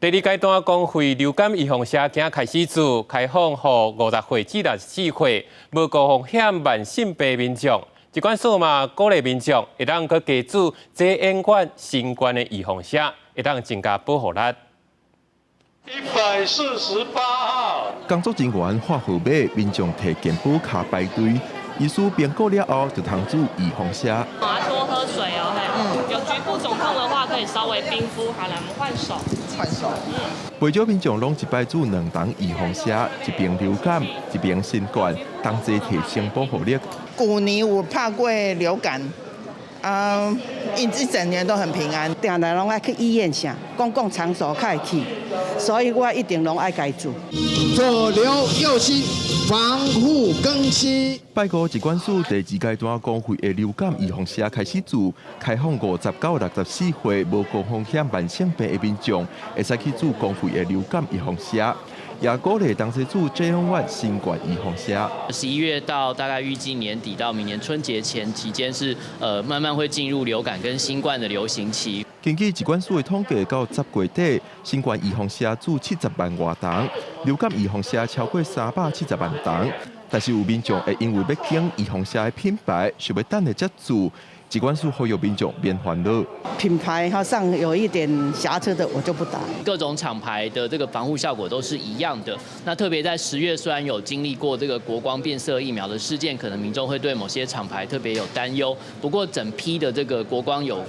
第二階段公費流感預防射今開始注，開放予50歲至64歲無高風險慢性病民眾。疾管署嘛鼓勵民眾會當閣加注濟永遠新冠的預防射，會當增加保護力。148號。工作人員喊號碼，民眾提健保卡排隊。醫師評估了後，就通注預防射。多喝水哦，有局部腫痛的話，可以稍微冰敷。好，來，我們換手。換手。袂少民眾攏一擺注兩筒預防射，一邊流感，一邊新冠，同齊提升保護力。舊年有拍過流感，啊，一整年都很平安。定定攏愛去醫院啥，公共場所較會去，所以我一定攏愛共注。左流右心，防護更新。拜五疾管署第二階段公費的流感預防射開始注，開放50到64歲無高風險慢性病的民眾，會使去注公費的流感預防射，也鼓勵同齊注 JN.1 新冠預防射。 11月到大概預計年底到明年春節前期間是，慢慢會進入流感跟新冠的流行期。根據疾管署的統計，到10月底，新冠預防射注70萬外筒，流感預防射超過370萬筒。但是有民眾會因為欲揀預防射的品牌，想欲等下才注。疾管署呼籲民眾免煩惱。品牌好像有一點瑕疵的，我就不打。各種廠牌的這個防護效果都是一樣的。那特別在10月，雖然有經歷過這個國光變色疫苗的事件，可能民眾會對某些廠牌特別有擔憂。不過整批的這個國光有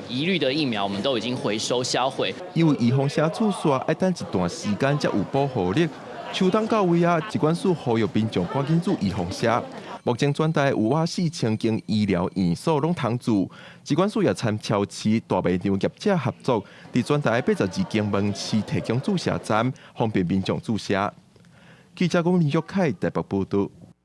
疑慮的疫苗，我們都已經回收銷毀。因為預防射注煞愛等一段時間才有保護力。秋冬到位啊，疾管署呼籲民眾趕緊注預防射。目前全台有逾4000間醫療院所攏通注，疾管署也參超市、大賣場業者合作，佇全台82間門市提供注射站，方便民眾注射。記者龔林玉凱台北報道。